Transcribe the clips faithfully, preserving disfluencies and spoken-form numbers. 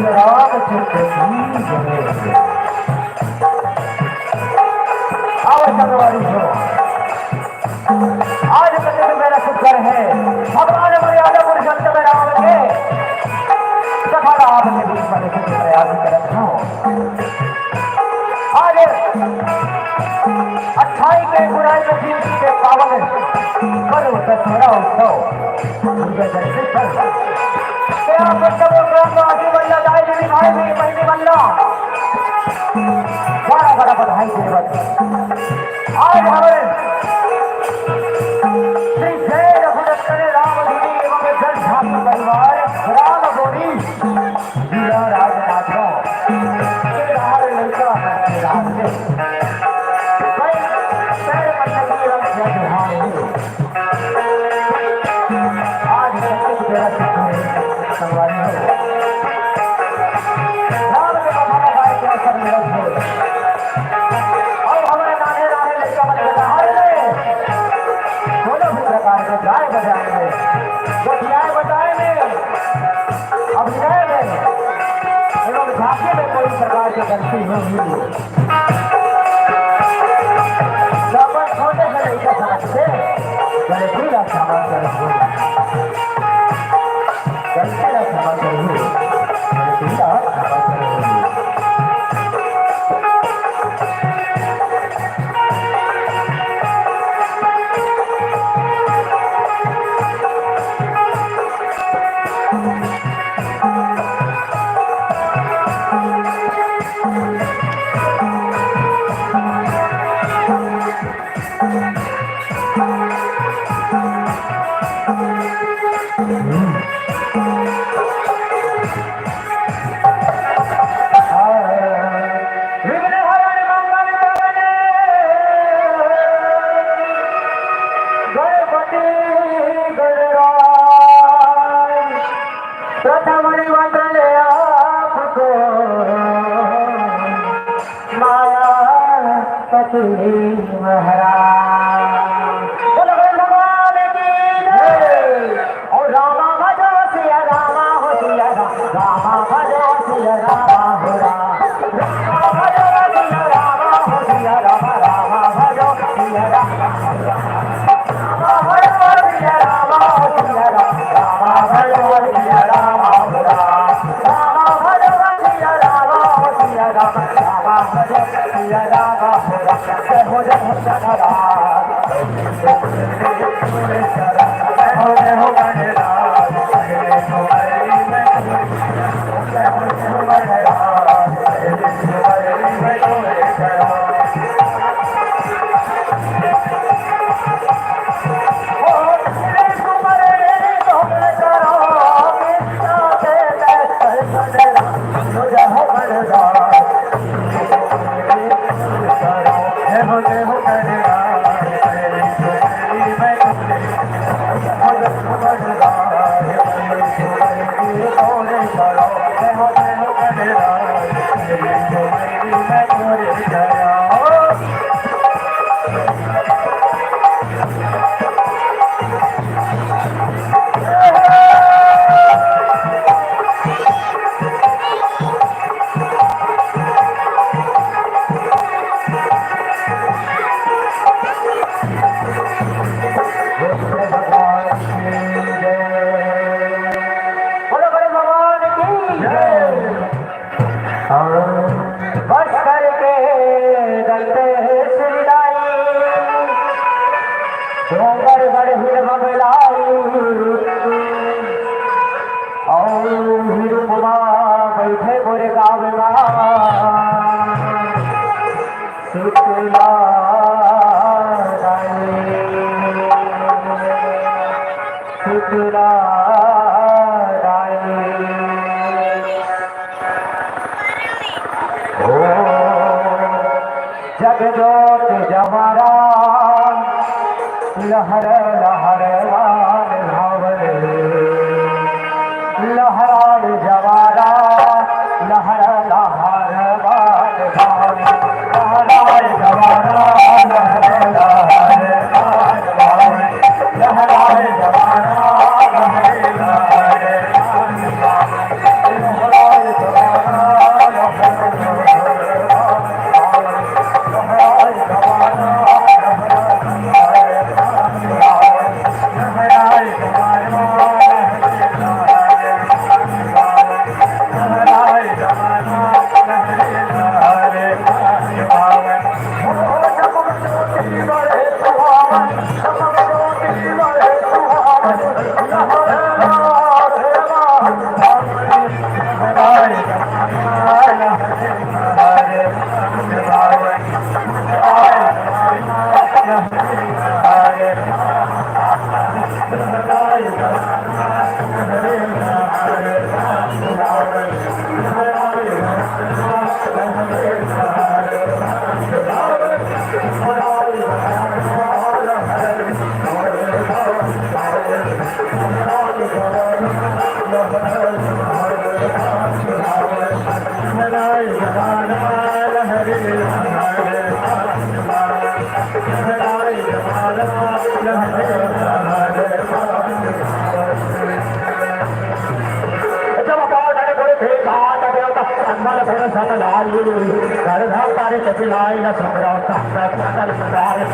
रामचंद्र की जय। आओ संगवारी हो, आज का दिन मेरा शुक्र है, भगवान मर्यादा पुरुषोत्तम राम के कथा का आपके बीच में लेके प्रयास करत हूँ। आज अच्छाई के बुराई के जीत के पावन पर्व दशहरा उत्सव। पूजा करके चल। क्या आप सब लोग ग्रामवासी बल्ला, दाई दीदी, भाई बहन, बहनी बल्ला, बड़ा बड़ा बधाई देवत। आज हमारे श्री जय रघुनंदन राम धुनी एवं जन झांकी परिवार राम गोरी जिला राजनांदगांव के बाहर लड़का है राम से। भाई, पैर पटक के रख दिया, जोहार हो। आज सब कुछ मेरा सिद्ध है, संगवारी हो। राम के कथा का गाय के अवसर मिलत हो। और हमारे नाने नाने लड़का मन के बाहर में कोनो भी प्रकार के गाय बजाए में, गोठियाए बजाए में, अभिनय में एवं झांकी में कोई प्रकार की गलती होगी तो अपन छोटे से लड़का समझ के गलती ला क्षमा करहु, गलती ला क्षमा करहु, गलती ला क्षमा करहु। विघ्न हरण मंगल करने गणपति गणराज, प्रथम निमंत्रण आपको मायापति महाराज। बोलो, बोलो भगवान की जय। और रामा भजो सिया रामा हो सिया राम, रामा भजो सिया रामा हो राम, रामा भजो सिया रामा हो सिया राम, रामा भजो सिया राम। बोलो, बोलो भगवान की जय। और बस करके दंतेश्वरी दाई, डोंगरगढ़ हिल बगलाई, और हिल कुमा बैठे मोरे गाँव मा। शीतला रानी, शीतला रानी। ओ जगजोत जवारा, लहर लहर मान भावल। लहराए जवारा, लहर लहर मान भावल। लहराए जवारा, लहर लहर मान भावल। लहराए जवारा, लहर लहर मान भावल। लहराए जब अपार करे बड़े भेद भाव का देवता, संबल भर सत लाई, कर धर तारे कपिलाई न संग्रह का कर कर तारे।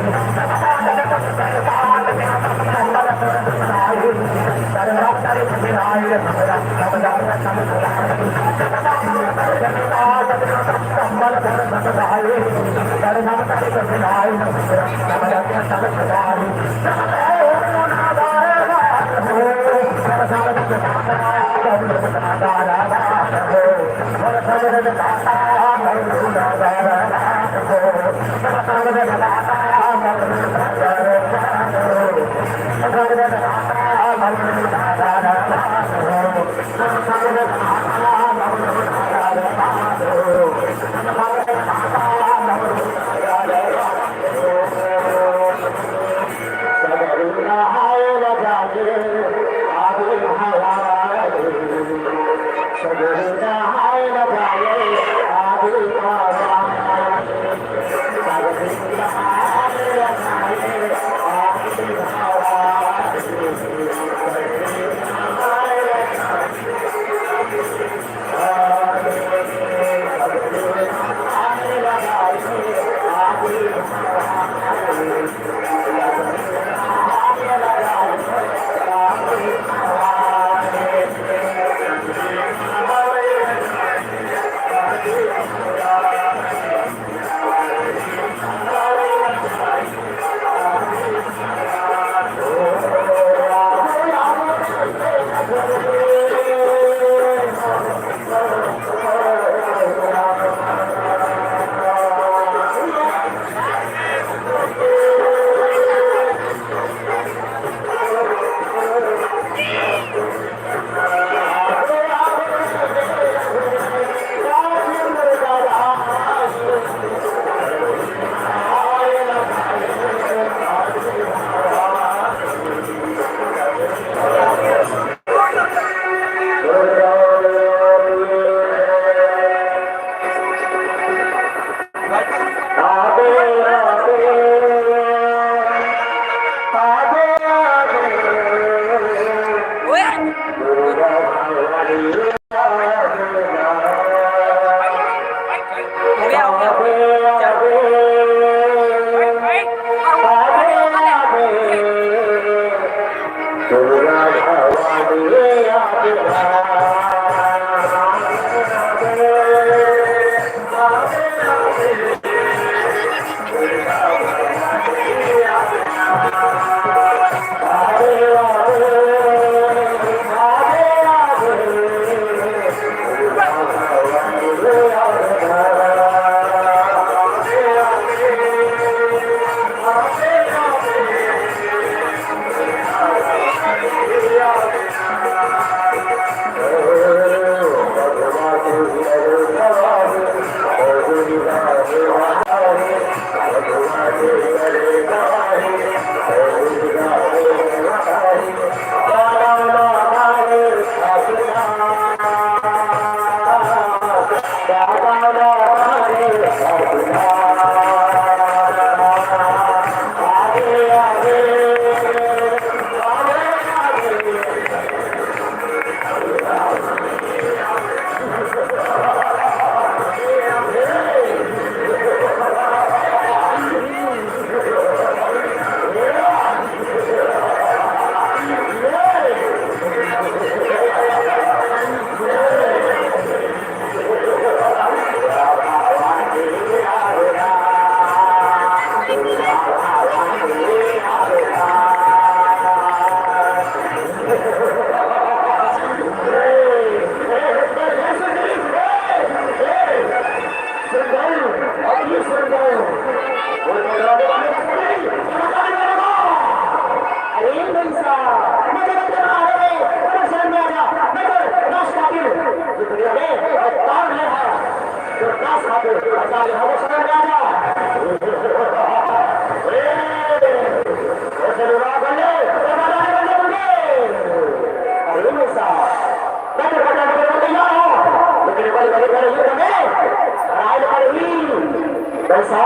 पैसा,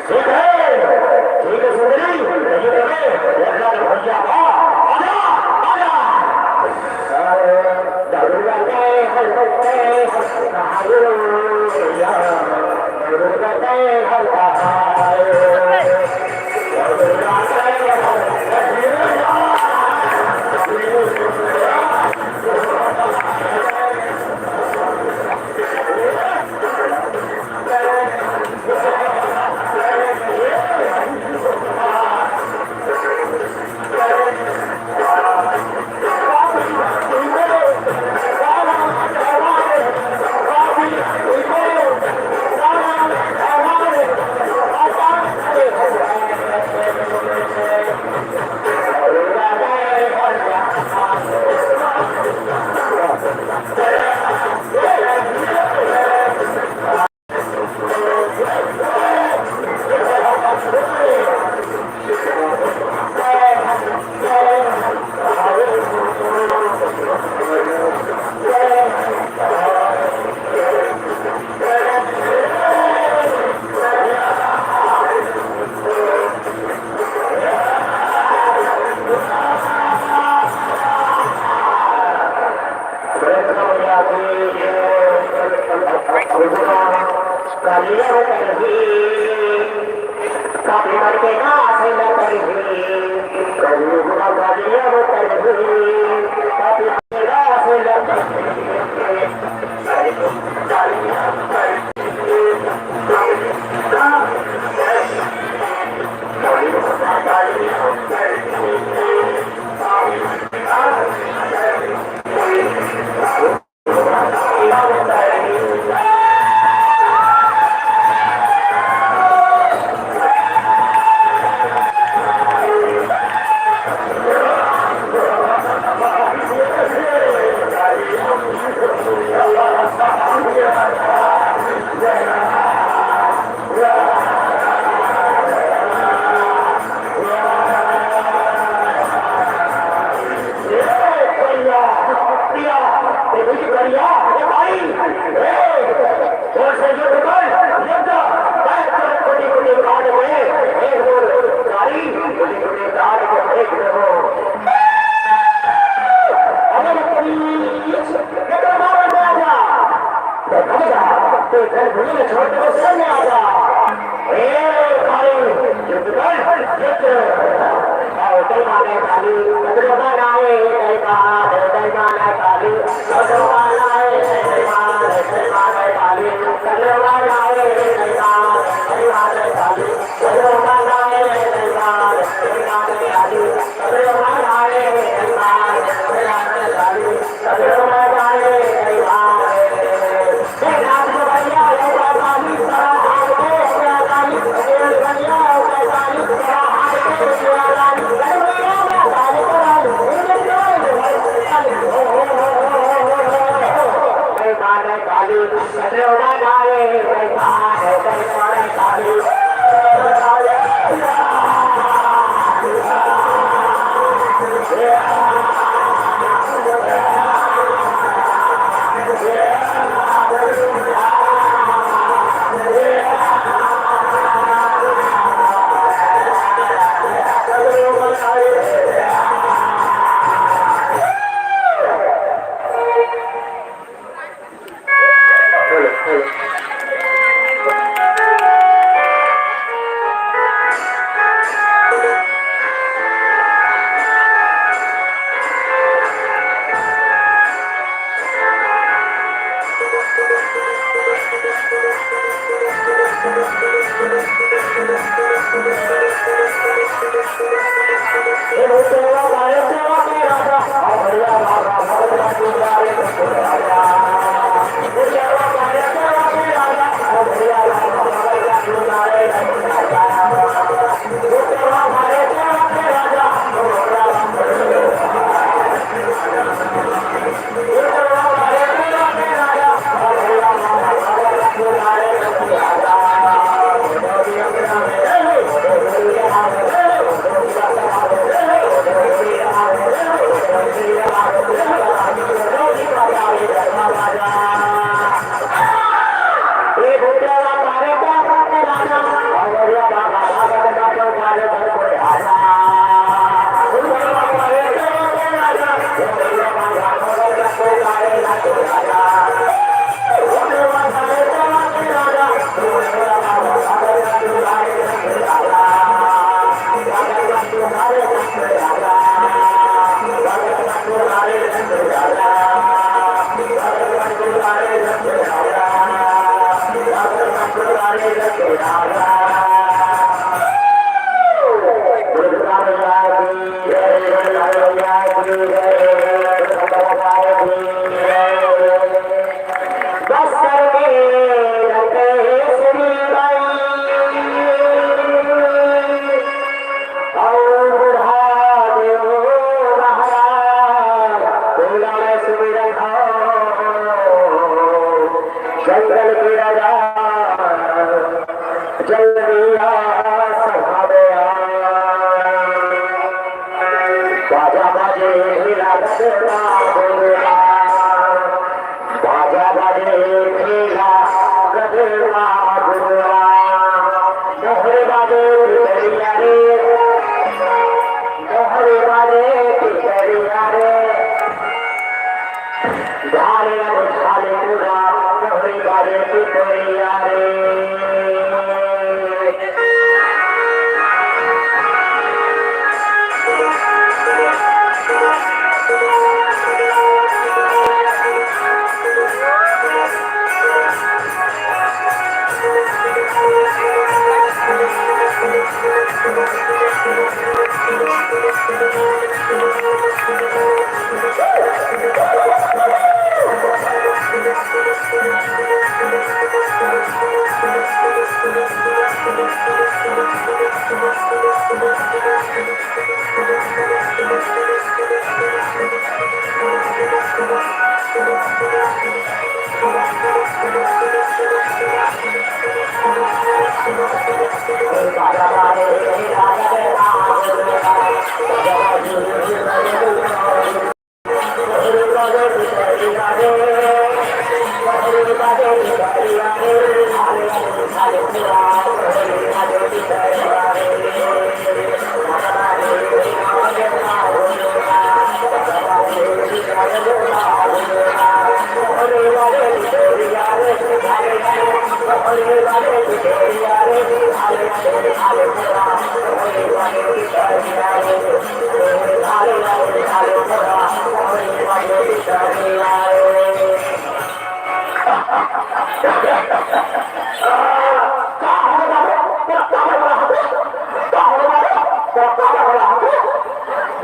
ठीक है, ठीक है सुंदरी, ये तो मैं, ये अपना भैया बा, आजा, आजा। जंगल के राजा, जल्दी आ सभा में आ। बाजा बाजे ढीला गदेवा गुरुआ, बाजा बाजे ढीला गदेवा गुरुआ, मोहरे बाजे पिपरिया रे, मोहरे बाजे पिपरिया रे। झाले अब झाले पूरा, मोहरे बाजे पिपरिया रे।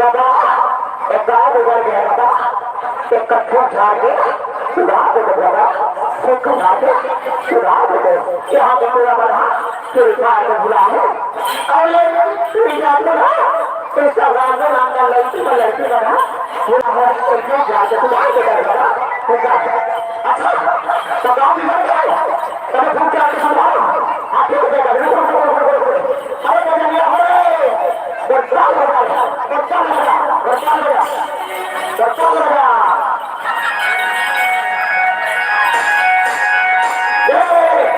दादा, एक गाय बिगड़ गया दादा, एक कट्ठे झाड़ के सुधार दे दो दादा, एक झाड़ के सुधार दे दो। यहाँ पे पूरा बना, तेरे भाई को बुला है। और ये तेरी जान को ना, तेरे सब राज में नाम का लड़की का लड़की बना, पूरा हमारे एक झाड़ के सुधार दे दो दादा, एक झाड़। अच्छा, तो गाँव बिगड़ गया, तब फूट के आके सुधार, हाथी को देखा, रुको, रुको, रुको, रुको। अरे, बजरिया, अरे! बरसात हो गया, बरसात हो गया, बरसात हो गया, बरसात हो गया। ये!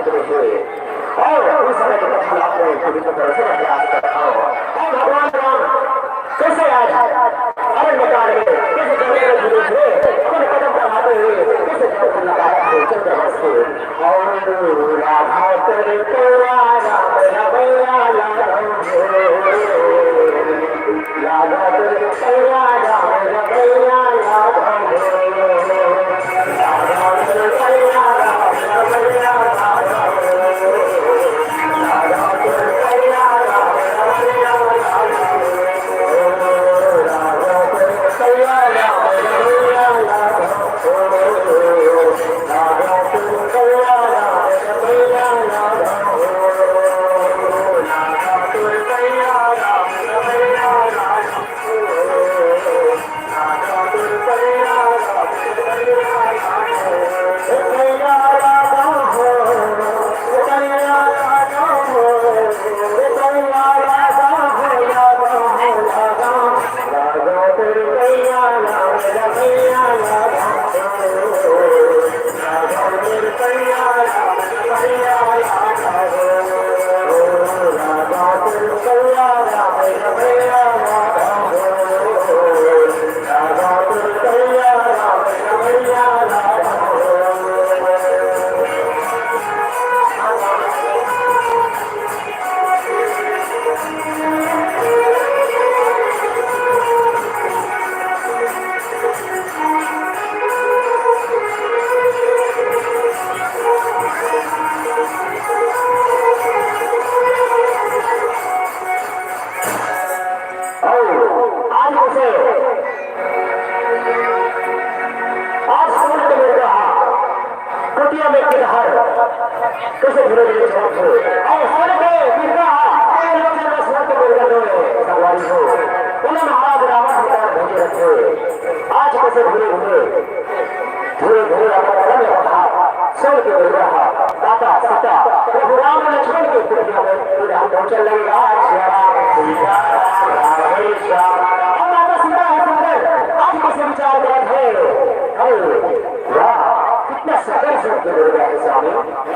और उस समय के कथा आप लोग पवित्र तरह से अभ्यास करता हो। और भगवान राम कैसे आज अरण्य कांड में, कैसे जंगल में घूमे हुए, अपने कदम बढ़ाते हुए, कैसे जंगल में आए थे चंद्रवंश के। और राधा तेरे तेरा राम रमैया लाल हो। आज उसे, आज सूरज मिल रहा, कुटिया में गिरहर, कैसे धीरे धीरे चलत हे। और स्वर्ग में गिरता, और लोग जब स्वर्ग में गिरता है, भगवान को, बोले, महाराज रावण के कारण भेजे रखे। आज कैसे धीरे धीरे, धीरे धीरे अपना रंग बदला, स्वर्ग में गिरता, माता सीता, प्रभु राम लक्ष्मण के कुटिया में गिरहर पहुंचने लगे। आज श्री राम सीता राम राधे श्याम। और माता सीता है सुंदर, आज कैसे विचार करत है। अरे, वाह, कितना सुंदर स्वर्ग मिल गया है स्वामी।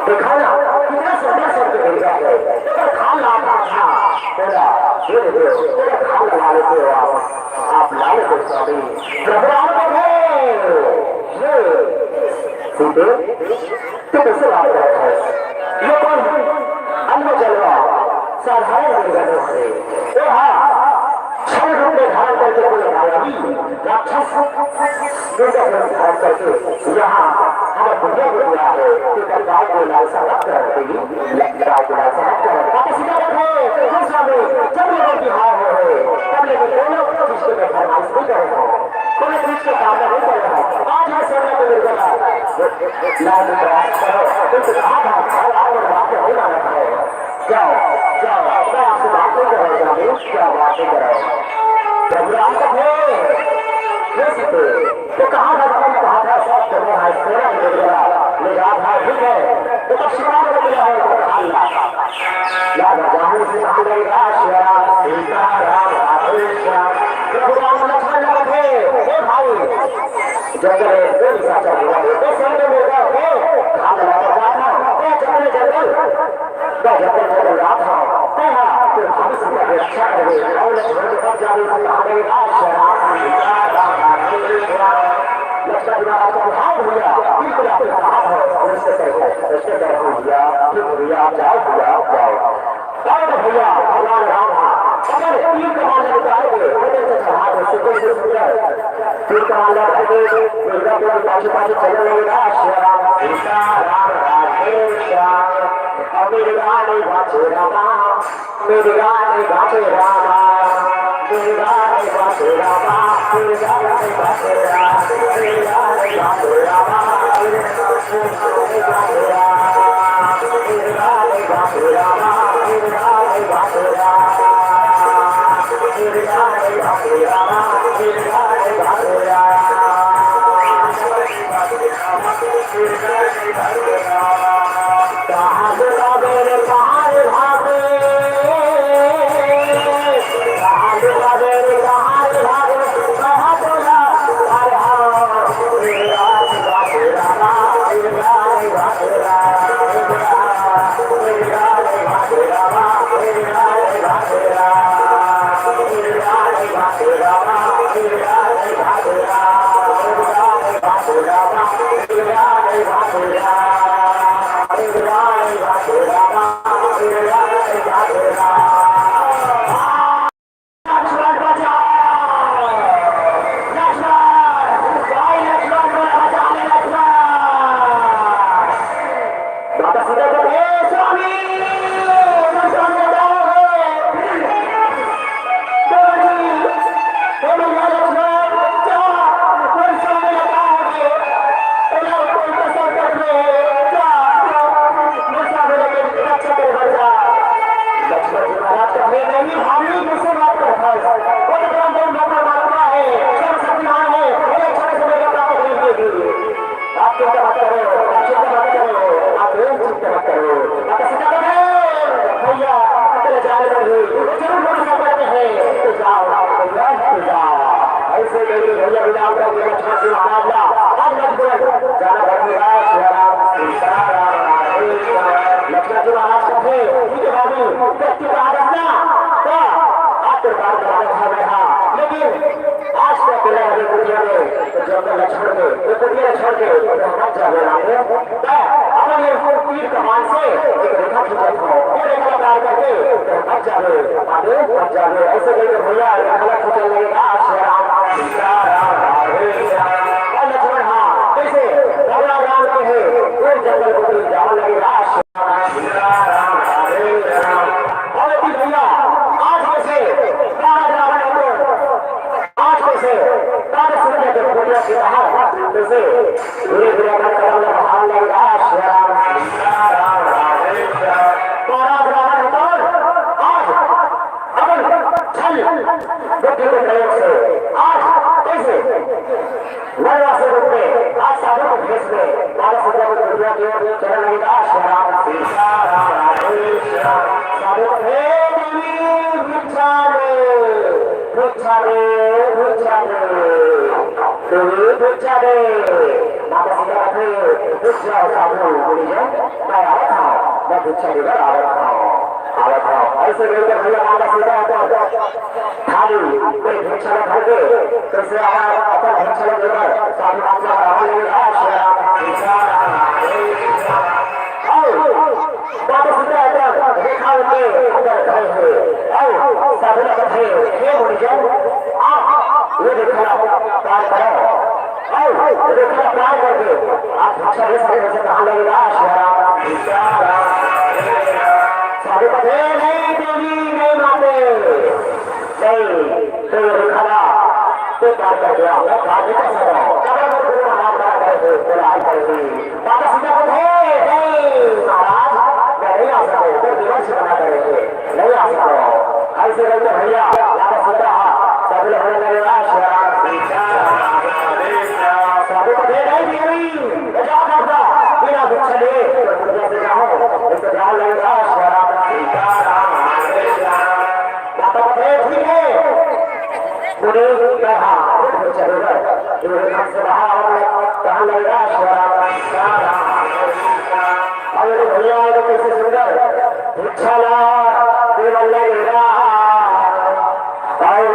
देखा ना, कितना सुंदर स्वर्ग मिल गया है। तो खान लाल था, बोला, "हे देव, तो खान लगा लेते हो आप, आप ला लेते हो स्वामी।" प्रभु राम कहे, "हे सीते, तू कैसे बात करत है? ये कोई अन्य जलवा, साधारण निर्गुण है। ये हाँ, छल रूप में धारण करके कोई मायावी राक्षस दुर्गा को धारण करके यहाँ हमारे दुनिया को दिया है कि गाय को लालसा मत करना चाहिए, गाय को लालसा मत करना।" वापस सीधा रखे, दूसरा में जब लोगों की हार हो है, तब लेकिन दोनों चीज के मैं फरमाइश नहीं करूँगा, कोई चीज के सामने नहीं करूँगा। आज मैं सोने को निर्गुण लाल विश्वास करो, तुम तो कहा था, भाई, आज मैं बात नहीं मानता है। जाओ, जाओ, मैं आपसे बात नहीं कर रहा हूँ, जानिए, क्या बात नहीं कर रहा हूँ। जब राम कथे, ये सीते, तो कहा था, तुमने कहा था, सब तुम्हें आज सोना मिल गया, ये रात हार ठीक है, तो तब शिकार को मिला है, तो हाल ला। या राजा हूँ, सीता मिल गया, श्री राम, सीता राम, राधे श्याम। प्रभु राम लक्ष्मण लगे थे, हे भाई, जंगल में कोई साचा हुआ है, तो सुन के मेरा, ओ, खान लगा था, ओ, जंगल, जंगल। मैं जंगल में रहा था, कहा, "तू भाभी सीता की रक्षा करेगी, और लक्ष्मण के पास जाने से कहा गई, आज शराब पीता रहा है।" लक्ष्मण जी महाराज का विभाग हुआ, बिल्कुल आपके साथ है, और उसके डर है, उसके डर हुआ, फिर हुआ, जाओ, हुआ, जाओ। और भैया, भगवान राम, अगर तीर कमान निकाल के, बदन से चढ़ा दे, सुंदर से सुंदर। तीर कमान लगा के, दुर्गा को पाछे पाछे चलने लगा, श्री राम, सीता राम, राधे श्याम। और मेरे रानी बाजे रामा, मेरे रानी बाजे रामा, मेरे रानी बाजे रामा, मेरे रानी बाजे रामा, मेरे रानी बाजे रामा, मेरे रानी बाजे रामा। से गए भैया विराम करके लक्ष्मण जी महाराज ला, अब लक्ष्मण जाना भर में गाय, सिया राम, सीता राम, राधे श्याम। लक्ष्मण जी महाराज कथे, "ठीक है बाबू, व्यक्ति का आदत ना, का, आप तो बात कर रहे हैं, हाँ, लेकिन आज तो अकेला रहे कुटिया में, तो जब तक लक्ष्मण के, वो कुटिया छोड़ के, तो मत जावे राम।" त अपन ये तीर कमान से एक रेखा खींचत हो, ये रेखा पार करके मत जावे, आगे मत जावे। ऐसे कहिके भैया रेखा ला खींचने लगे, "आ, श्री राम, सीता राम, राधे श्याम।" और लक्ष्मण, हाँ, कैसे भगवान राम के है, वो जंगल को तीर जाने लगे, "आ, श्री राम, सीता राम, राधे श्याम।" और यदि भैया आज कैसे महाराज रावण को आज कैसे काल सूर्य के पूजा के बाहर कैसे धीरे धीरे अपना कदम में बाहर लग रहा है, श्री राम, सीता राम, राधे श्याम। महाराज रावण होता आज अपन छल बुद्धि के प्रयोग से आज कैसे वनवासी रूप में आज साधु के भेष में बाबा सीता की पूजा के चरण लगा, श्री राम, सीता राम, राधे श्याम। साधु, "हे देवी, भिक्षा दे, भिक्षा दे, भिक्षा दे, देवी, भिक्षा दे।" माता सीता कथे, "रुक जाओ साधु मुनिजन, मैं आवत हूँ, मैं भिक्षा लेकर आवत हूँ, आवत हूँ।" ऐसे कहिके भैया माता सीता तो थाली में भिक्षा ला धर के, कैसे आवा अपन भिक्षा ला लेकर साधु महात्मा रावण ने कहा, "श्री राम, सीता राम, राधे श्याम।" और बाबा सीता एकदम रेखा के अंदर खड़े हुए और साधु ने कहा, "हे मुनिजन, आप ये रेखा ला पार करो।" और रेखा ला पार करके आप भिक्षा ले सकते हैं, जैसे कहा लगेगा, "श्री राम, सीता राम, राधे श्याम।" साधु कहा, "हे नहीं देवी, नहीं माते, नहीं, तो ये रेखा ला तो पार कर गया, मैं पार नहीं कर सकता हूँ।" कमल पर गुरु महाराज बना करे थे, बोला, "आई करेगी।" माता सीता को, "हे, हे, महाराज, मैं नहीं आ सकता हूँ, तो विवश बना करे थे, नहीं आ सकता हूँ।" ऐसे करके भैया, माता सीता, सब लोग बोलने लगे, "श्री राम, सीता राम, राधे श्याम।" साधु को, "हे नहीं देवी, मैं जा करता, बिना भिक्षा लिए, तो दुनिया से जाओ, इसको ध्यान लगेगा, श्री राम, सीता राम, राधे श्याम।" माता को, "हे ठीक है।" मुनि कहा, "खुद चलेगा, जो घर से बाहर आओ, कहाँ लगेगा, श्री राम, सीता राम।" और ये भैया, ये तो कैसे सुंदर भिक्षा ला देवल लगेगा। और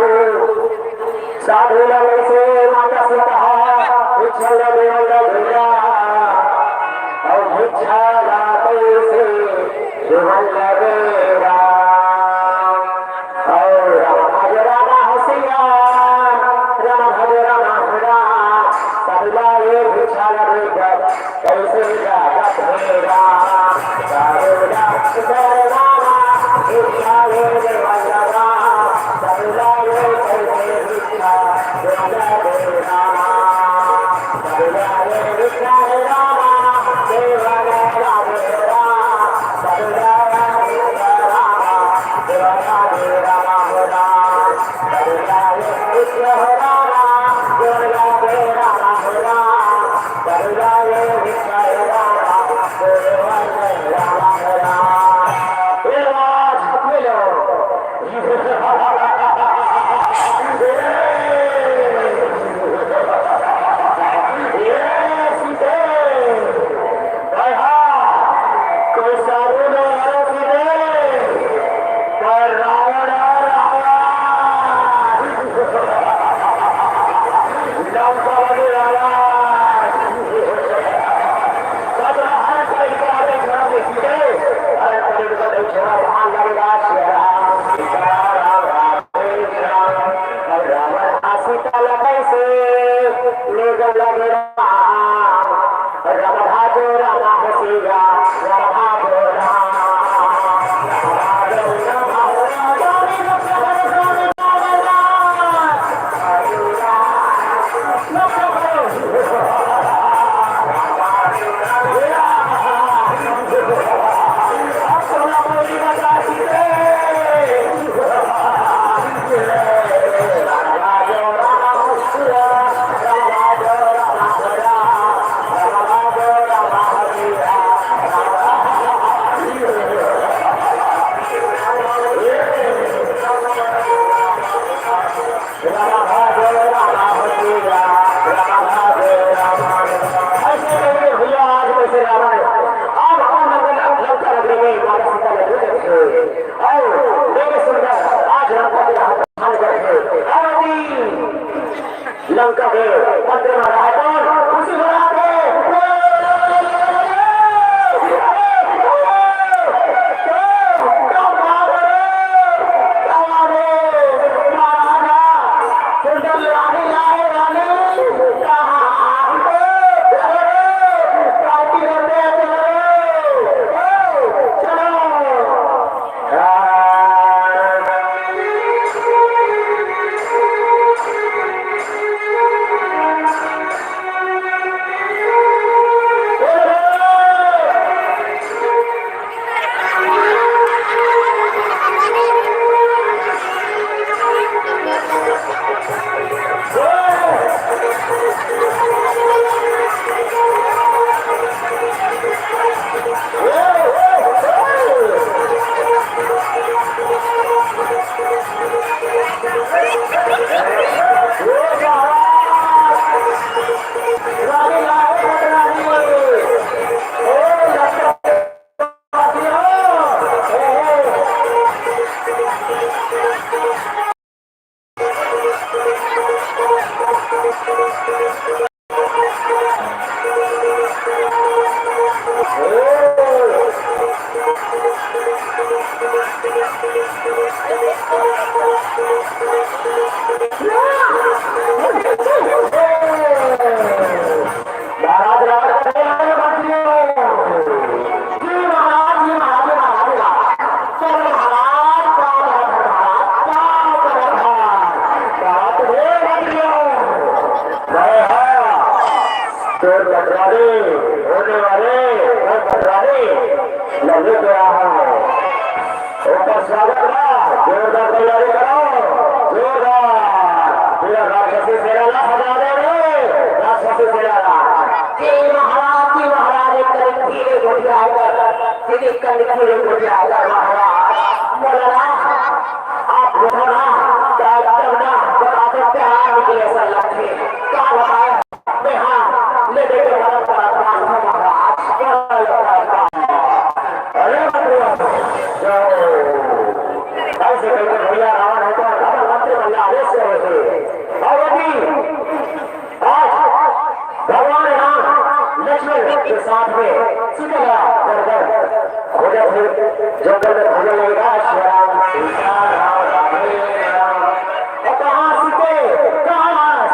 साधु ला कैसे माता सीता भिक्षा ला देवल लगेगा। और भिक्षा ला कैसे देवल लगेगा। और राम भज राम हसिया, राम भज राम हरा, सबला ये भिक्षा लगे जब, कैसे जागत मेरा, करुणा करवाना, भिक्षा ये देवल लगा, सबला ये कैसे भिक्षा, देवल लगे रामा, सबला ये भिक्षा है रामा, देवल लगा मेरा, सबला ये भिक्षा रामा, देवल लगा मेरा रामा। कोई साधु नहीं है सीधे, पर रावण है, रावण। लंका में रावण। सब हर कोई का आगे छोड़ा दे सीधे, हर कोई का आगे छोड़ा, वहाँ लड़ेगा शेरा। सीता राम, राम, राम। और रावण आ सीता ला कैसे ले गए लगे राम। राम भाजो राम हसीरा, राम भाजो राम। शंकर देव मंदिर में रहे कौन? खुशी मनाते। महाराज रावण का जी महाराज, जी महाराज, जी महाराज, जी महाराज। चल महाराज, क्या बात है महाराज, क्या बात है महाराज। बात है बदलियो। जय हो। चोर पटवारी होने वाले, चोर पटवारी लल्लू को रहा है। ओकर स्वागत बा, जोरदार तैयारी कराओ, जोरदार। पूरा राक्षसी सेना ला सजा दे रे, राक्षसी सेना ला। जी महाराज, जी महाराज, एक करीब धीरे गोठिया आएगा, धीरे करीब धीरे गोठिया आएगा महाराज। बोला, आप बोलो ना, क्या करना, बता दो क्या निकले सर लड़के, क्या बताए? हाँ, ले बेटे, मदद करा, प्रार्थना महाराज। अरे बाप रे, जाओ। ऐसे करके भैया रावण है तो रावण मंत्री बनने आदेश करे थे। पार्वती, आज भगवान राम लक्ष्मण के साथ में सीता का दरबार हो जाते, जंगल में भजन लगेगा, शिव राम, सीता राम, राधे राम। और कहाँ सीते, कहाँ?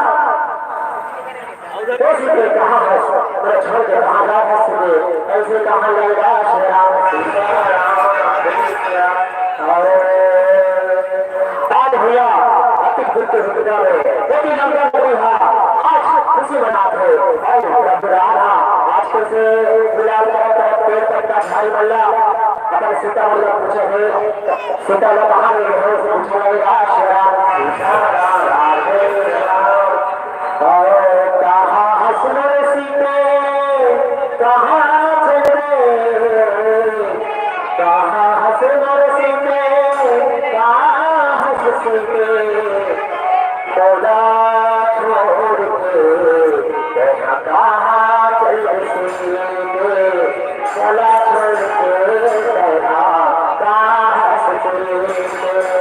कैसे के कहाँ है? लक्ष्मण के कहाँ राम है सीते? कैसे कहाँ लैला श्री राम? और आज भैया अति दुख के दुनिया में कोटि लंका नगरी हा, आज खुशी मनात हे। और रब राम हा, आज कैसे बिलाल का तरफ पेड़ पर का छाई मल्ला, अपन सीता मल्ला पूछे थे, सीता ला कहाँ ले गए हो? उसे पूछने लगे, "आ श्री राम, सीता राम, राधे राम।" और कहाँ हस मोर सीते, कहाँ चल रे? कहाँ हस मोर सीते, कहाँ हस सीते? तोला छोड़ के, कहाँ, कहाँ चल सीते? तोला छोड़ के, कहाँ, कहाँ हस सीते?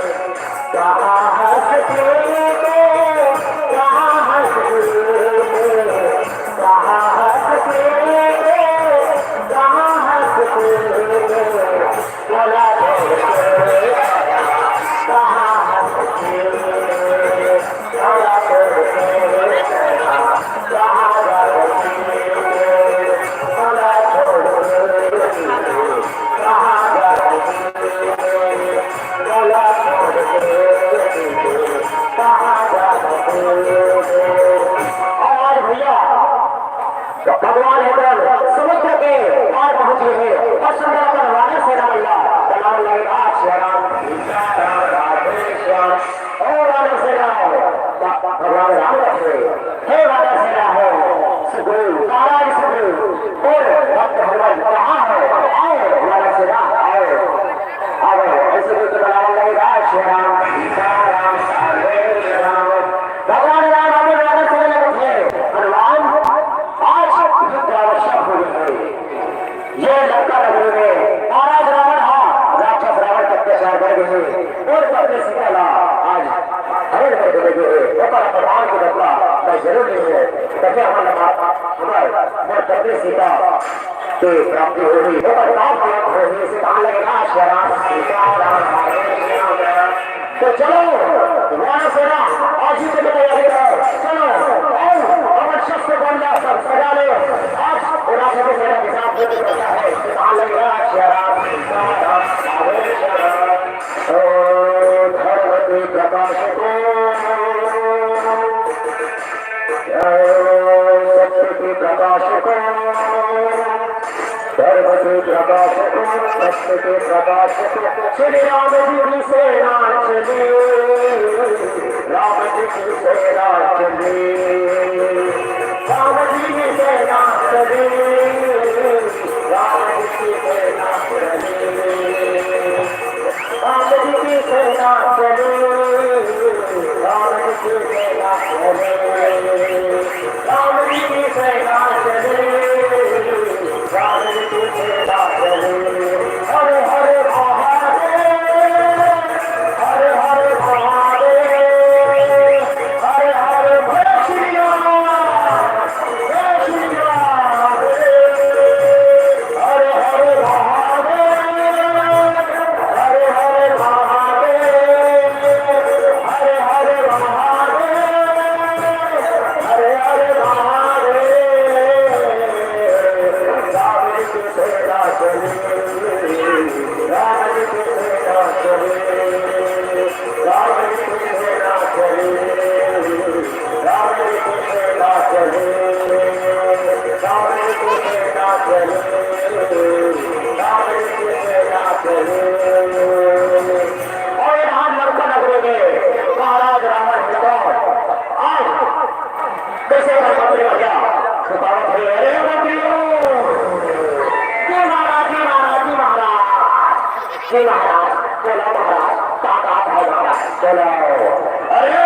और आज भैया, भगवान इंद्र समुद्र के पार पहुंच गए हैं और सुंदर पर वानर सेना मल्ला बनावन लगे, "आ श्री राम, सीता राम, राधे श्याम।" और वानर सेना, भगवान राम रखे, "हे वानर सेना हो, सुग्रीव, महाराज सुग्रीव, और भक्त हनुमान कहाँ है? आओ वानर सेना, आओ।" अब ऐसे करके बनावन लगेगा, "श्री राम, सीता राम, राधे राम।" भगवान राम आगे वानर सेना लगे थे, "हनुमान, आज युद्ध आवश्यक होने है।" ये लंका नगरी में महाराज रावण हा, राक्षस रावण के अत्याचार बढ़ गए हैं और पत्नी सीता ला आज हरण कर देवे गे हे, ओकर अपमान के बदला जरूर नहीं है। तभे हमर लगा, हमर, हमर पत्नी सीता के प्राप्ति होही, ओकर पाप के अंत होही, इसे कहाँ लगेगा? श्री राम, सीता राम, राम। तो चलो, वानर सेना, आज युद्ध की तैयारी करो। चलो, आओ, अपन शस्त्र बंदा सब सजा लो। आज राक्षसी सेना के साथ युद्ध करता है, इसे कहाँ लगेगा? श्री राम, सीता राम, राम। ओ धर्म के प्रकाशको, ओ सत्य के प्रकाशको, धर्म के प्रकाशको, सत्य के प्रकाशको, श्री राम जी की सेना चली, राम जी की सेना चली, राम जी की सेना चली, राम जी की सेना चली। राम जी की सेना चली, राम जी की सेना चली, राम जी की सेना चली, राम जी की सेना चली। हर हर महादेव, हर हर महादेव, हर हर भैया। जय श्री राम। हर हर महादेव, हर हर महादेव, हर हर महादेव, हर हर महादेव। राम जी की सेना चली, राम जी की सेना चली, राम जी की सेना चली। राम जी की सेना चली, राम जी की सेना चली, राम जी की सेना चली। और आज लंका नगरी में महाराज रावण के, आज कैसे मंत्री बन गया? बताओ भाई, अरे मंत्रियों, क्यों महाराज जी, महाराज जी, महाराज। जी महाराज, बोलो महाराज, का बात है महाराज, बोलो। अरे,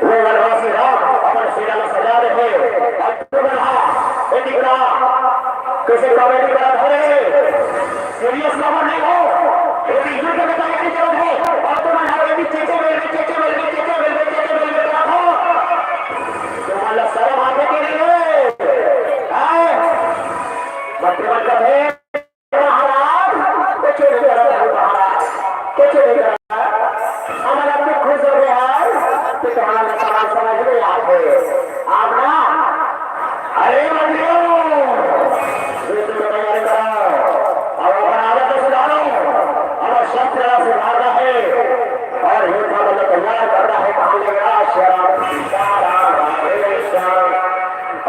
वो वनवासी राम अपन सेना ला सजा रहे, अक्टूबर हा, ए टिकरा, कैसे कॉमेडी करत हो रे? सीरियस नंबर नहीं हो, ये भी युद्ध में तैयारी करत हो, और तुम हमारे भी चेचे मेरे, चेचे मेरे, चेचे मेरे, चेचे मेरे करत हो। तुम्हारा शर्म आते के लिए, हैं? मत मत कर। महाराज, कुछ नहीं करा भाई महाराज, कुछ नहीं करा। हम अलग से खुश हो गए हैं कि तुम्हारा सवाल समझ में आते। आप ना, अरे मंत्रियों, युद्ध की तैयारी करो, अब अपन आदत को सुधारो, अब शस्त्र सुधारना है और युद्ध का मतलब तैयार करना है। कहाँ ले गया शराब?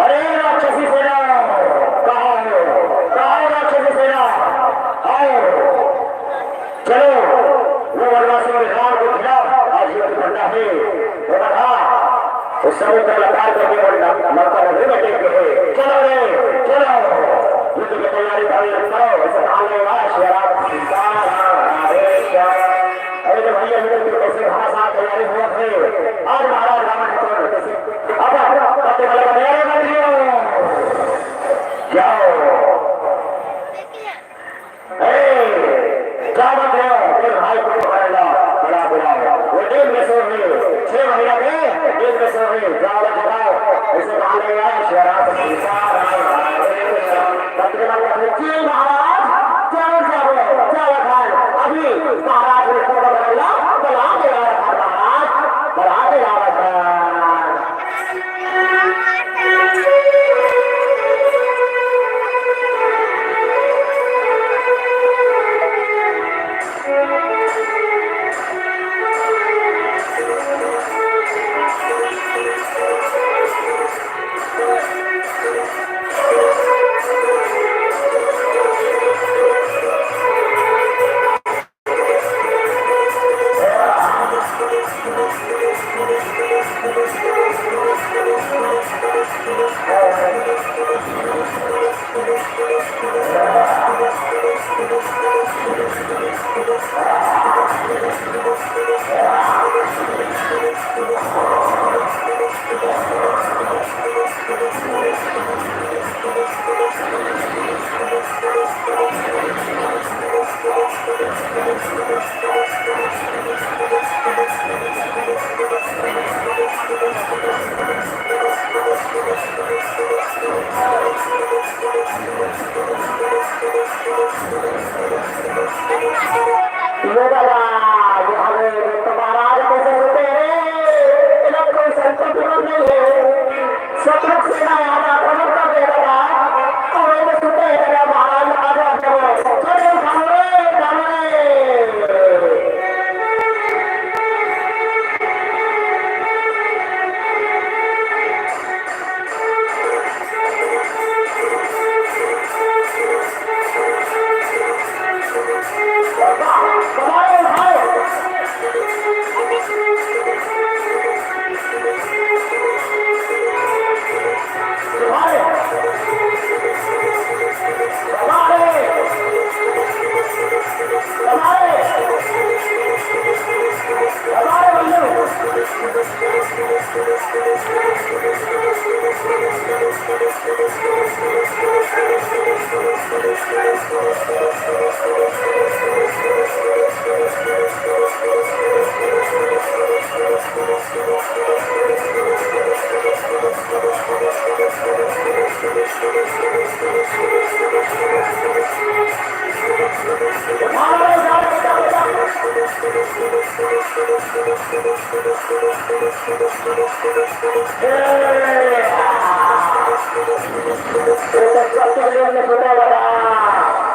अरे राक्षसी सेना, कहाँ हो? कहाँ हो राक्षसी सेना? आओ, चलो, वो वनवासी और राम के खिलाफ आज युद्ध करना है। वो बता, वो समुद्र लकार करके वो लंका नगरी में टिक गए। चलो रे, चलो, युद्ध की तैयारी करो, करो। इसे कहा गया शराब। अरे तो भैया, युद्ध की कैसे घमासान तैयारी हुआ थे। आज महाराज रावण ने तो कैसे अब, अब तो मतलब मेरे मंत्रियों, जाओ। ए, जाओ मत जाओ, तेरे भाई को पकड़ लो, बड़ा बुलाओ। वो जेल में सो रहे, छह महीना के जेल में सो रहे, जाओ मत जाओ। इसे कहा गया शराब। मंत्री मंत्री, जी महाराज, जाओ, जाओ, जाओ खान। अभी महाराज ने फोटो बदल ला, बला के आ रखा महाराज, बला के आ रखा।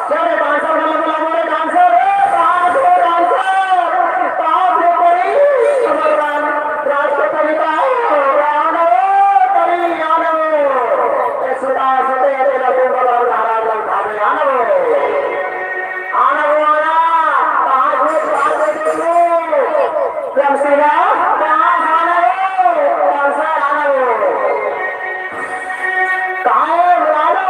चल रे, डांसर वाला बुला, बोले, डांसर, ए, कहाँ हो डांसर? कहाँ हो परी? राष्ट्रपति का, आना हो, परी, आना हो। ए, सुता, सुते, ए, लगे, बड़ा, बड़ा, बड़ा, बड़ा, आना हो। आना हो, आना। कहाँ हो, कहाँ हो, कहाँ हो? कम से कम, कहाँ आना हो? कम से आना हो। काहे बुला लो?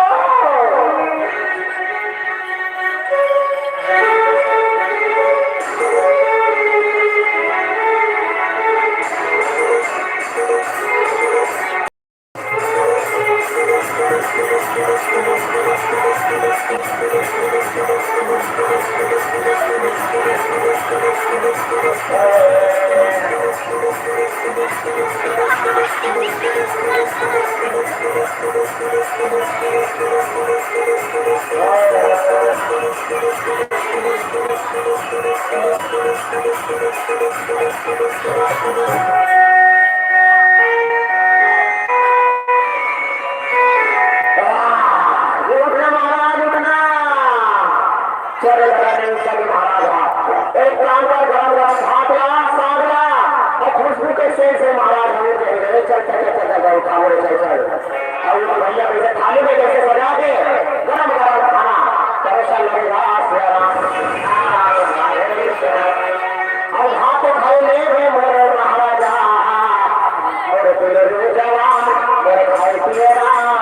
उठना महाराज, उठना। चल, चल, चल महाराज, एक काम कर, गरम गरम भात ला, साग ला, और खुशबू के सेंट से महाराज हम उठ गए। चल, चल, चल, चल, चल, उठा, बोले, चल, चल। और वो भैया कैसे थाली में कैसे सजा के गरम गरम खाना परोसा लगेगा। और भात खाई ले रे मोर महाराजा, मोर दुलरू जवान, मोर खाई पिए राम,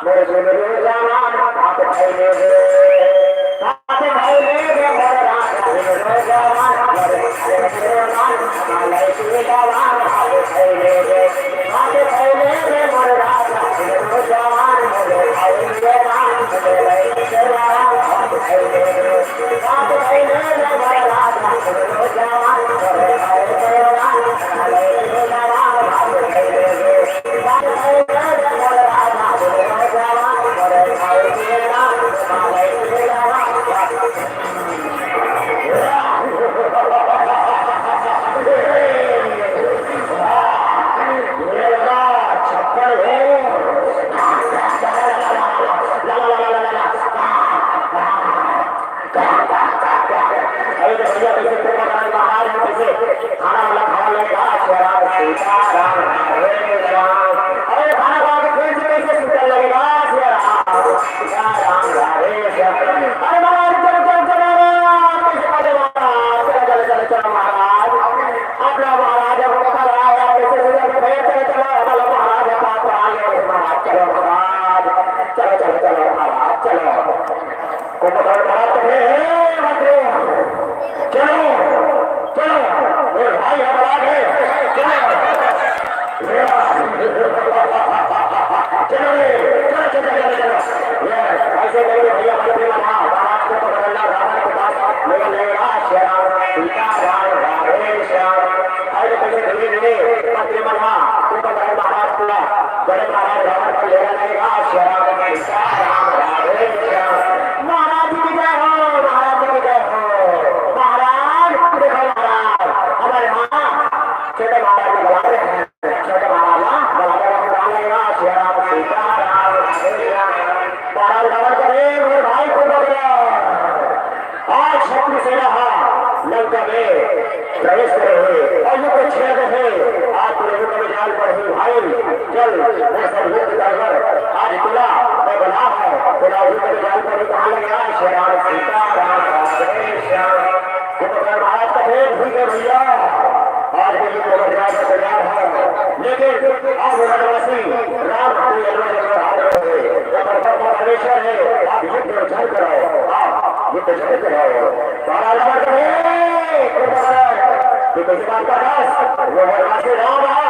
मोर दुलरू जवान, भात खाई ले रे। भात खाई ले रे मोर राजा, दुलरू जवान, मोर खाई पिए राम, खाई पिए जवान, भात खाई ले रे। भात खाई ले रे मोर राजा, दुलरू जवान, मोर खाई पिए राम, मोर खाई पिए राम, भात खाई ले रे। अरे तो भैया, कैसे तुम बताए महाराज हो, कैसे खाना वाला खावा लगेगा? सिया राम, सीता राम, हरे राम। अरे खाना खा के फिर से कैसे सुतने लगेगा? सिया राम, सीता राम, हरे श्याम। अरे महाराज, चलो, चलो, चलो महाराज, कैसे खा ले महाराज? चलो, चलो, चलो, चलो महाराज। अपना महाराज अब बता रहा है, आप कैसे सुतने, फिर चलो, चलो, चलो महाराज, अपना प्राण ले महाराज, चलो महाराज, चलो, चलो, चलो महाराज, चलो। कुंभकर्ण महाराज तो हे, हे, मत रो। चलो, चलो, मेरे भाई हम आ गए। चलो। चलो रे, चलो, चलो, चलो, चलो। ये ऐसे करके भैया मंत्री बना, महाराज को पकड़ना, रावण के पास लेकर जाएगा, श्री राम, सीता राम, राधे श्याम। ऐसे करके धीरे धीरे मंत्री बना, कुंभकर्ण महाराज पूरा बड़े महाराज रावण पर लेकर जाएगा, श्री राम, सीता राम, राधे श्याम। महाराज जी की जय हो, महाराज जी की जय हो। महाराज, देखो महाराज, हमारे यहाँ छोटे महाराज जी बुला रहे हैं। छोटे महाराज, हाँ, बुला रहे हैं, बुला रहे हैं, श्री राम, सीता राम, राधे श्याम। महाराज रावण करे, मेरे भाई को पकड़ो। आज शत्रु सेना हा लंका में प्रवेश करे हे और युद्ध छेड़ दे हे। आज तुम लोगों का विचार पर ही भाई, चल, मैं सब युद्ध कर कर आज तुला मैं बना है, तुला युद्ध में जान पर ही कहाँ लगे? आज श्री राम, सीता राम, राधे श्याम। कुंभकर्ण महाराज का भेद हुई है भैया, आज के युद्ध में जान पर तैयार है, लेकिन अब वनवासी राम को यलवा यलवा भाग रहे हैं। वो परमात्मा परमेश्वर है, आप युद्ध झड़ कराओ, आप युद्ध झड़ कराओ। महाराज पर कहे, कुंभकर्ण, तू कैसे बात कर रहा है? वो वनवासी राम है।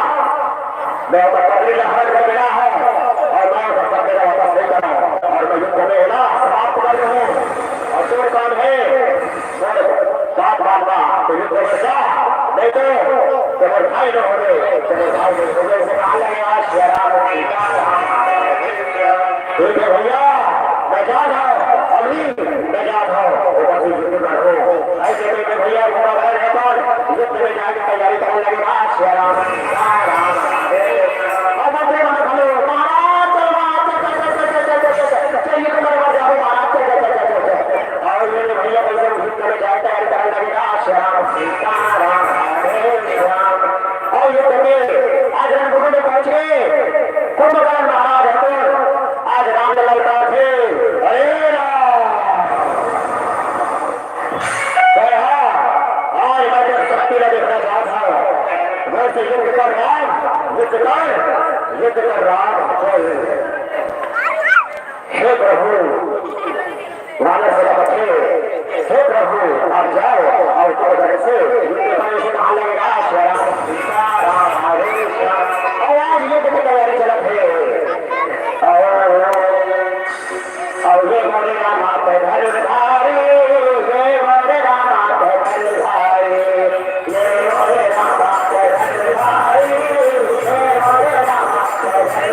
मैं ओकर पगड़ी ला हर कर मिला है और मैं ओकर पगड़ी ला वापस नहीं करा और मैं युद्ध में ओला समाप्त कर दूँ। और जो काम है, वो बात बात बा, तो युद्ध में जा, नहीं तो तुम्हारे भाई लोग हो गए, तुम्हारे भाई लोग हो गए, उसे कहा लगे आज जय राम सीता राम। ठीक है भैया, मैं जा रहा हूँ, अभी मैं जा रहा हूँ, ऊपर से युद्ध कर रहा हूँ। ऐसे में मैं भैया घोड़ा बैल है पर युद्ध में जाने की तैयारी करने लगे। आज जय राम, जय राम, हरे कृष्ण। अब अपने मन खोलो, महाराज, चलो, महाराज, चल, चल, चल, चल, चल, चल, चल, चल, चल, ये तो मेरे पास जाओ, महाराज, चल, चल, चल, चल, चल, चल। और ये तो भैया कैसे युद्ध में जाने की तैयारी करने लगे। आज जय राम, सीता राम, हरे श्याम। और युद्ध में आज रणभूमि में पहुंच गए। कुंभकर्ण महाराज है तो आज राम ललकार थे। अरे राम! कहा, आज मैं तो शक्ति का देखना चाहता हूँ। वैसे युद्ध कर राम, युद्ध कर, युद्ध कर राम। हे प्रभु, मानस सेना बचे, हे प्रभु, आप जाओ और उनको घर से युद्ध करने से कहा लगेगा, श्री राम, सीता राम, हरे श्याम। और आज युद्ध की तैयारी चलत है। और, और ये मोरे राम आप धनुर्धारी, ये मोरे राम आप धनुर्धारी, ये मोरे राम आप धनुर्धारी, ये मोरे राम आप धनुर्धारी।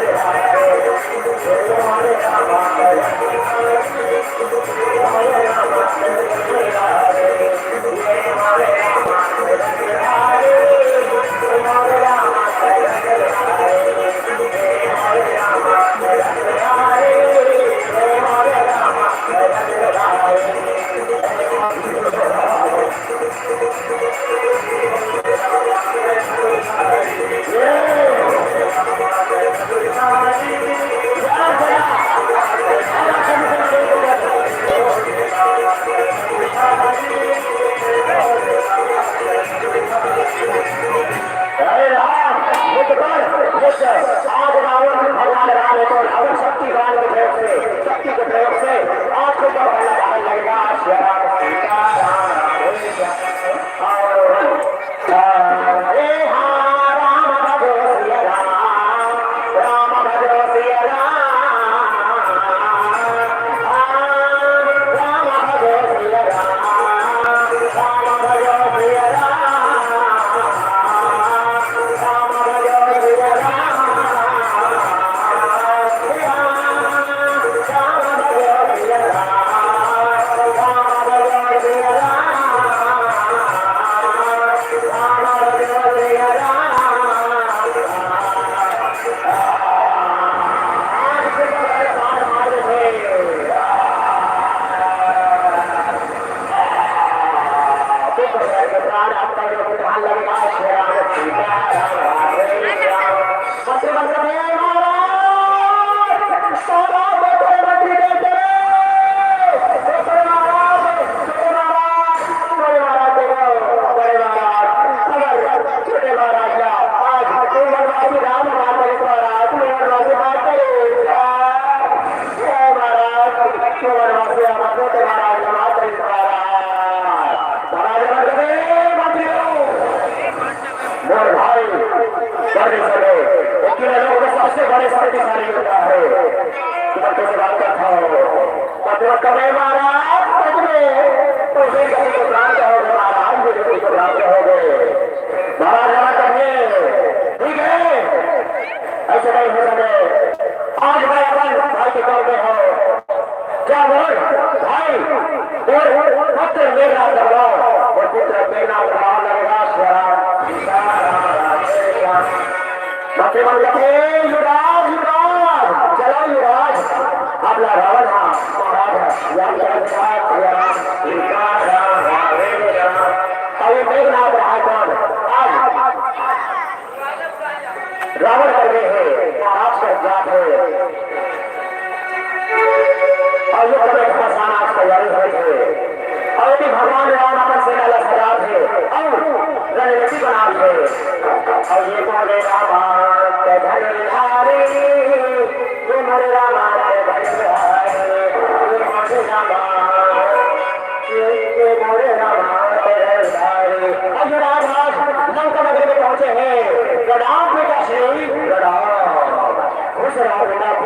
अरे राम, युद्ध कर, युद्ध। आज रावण भगवान राम है तो रावण शक्ति बाण के प्रयोग से, शक्ति के प्रयोग से आज को तो भला भाग लगेगा। श्री राम, सीता राम, हरे श्याम। और हरे हाँ, राम भजो सिया राम, राम भजो सिया राम, राम, राम भजो सिया राम, राम भजो सिया राम, राम भजो सिया राम, राम, राम भजो सिया राम, राम भजो सिया राम। छोटे महाराज, अगर छोटे महाराज का आज तू वनवासी राम मार करे महाराज, तू वनवासी मार करे। हे महाराज, तू वनवासी राम, छोटे महाराज का मार करे महाराज। महाराज मर गए, मत गिरो। मोर भाई, बड़े सगे, वकील लोग में सबसे बड़े शक्तिशाली होता है। तुम कैसे बात करता हो? पद्म कमे महाराज, पद्मे। तो वीर गति को प्राप्त हो गए महाराज, वीर गति को प्राप्त हो गए। महाराज, महाराज कहे, ठीक है, ऐसे नहीं हो सके। आज मैं अपन भाई के कौल में हूँ। क्या बोल भाई, बोल, पुत्र मेघनाथ करवाओ, और पुत्र मेघनाथ करवाओ लगेगा, श्री राम, सीता राम, राधे श्याम। भक्ति मंडल के युवराज, युवराज, चलो युवराज, अपना रावण हा, महाराज हा, याद करो, श्री राम, सीता राम, राधे श्याम। और ये मेघनाथ रहा कौन? आज रावण कर गए हैं, महाराज का जात है। और युद्ध में घमासान आज तैयारी हुई है। और यदि भगवान राम अपन सेना ला सजात है और रणनीति बनात है, और ये मोरे रामा के धनुर्धारी, ये मोरे रामा के धनुर्धारी, ये मोरे रामा, ये, ये मोरे रामा के धनुर्धारी। अब युवराज आज लंका नगरी में पहुंचे हैं। प्रणाम पिताश्री, प्रणाम।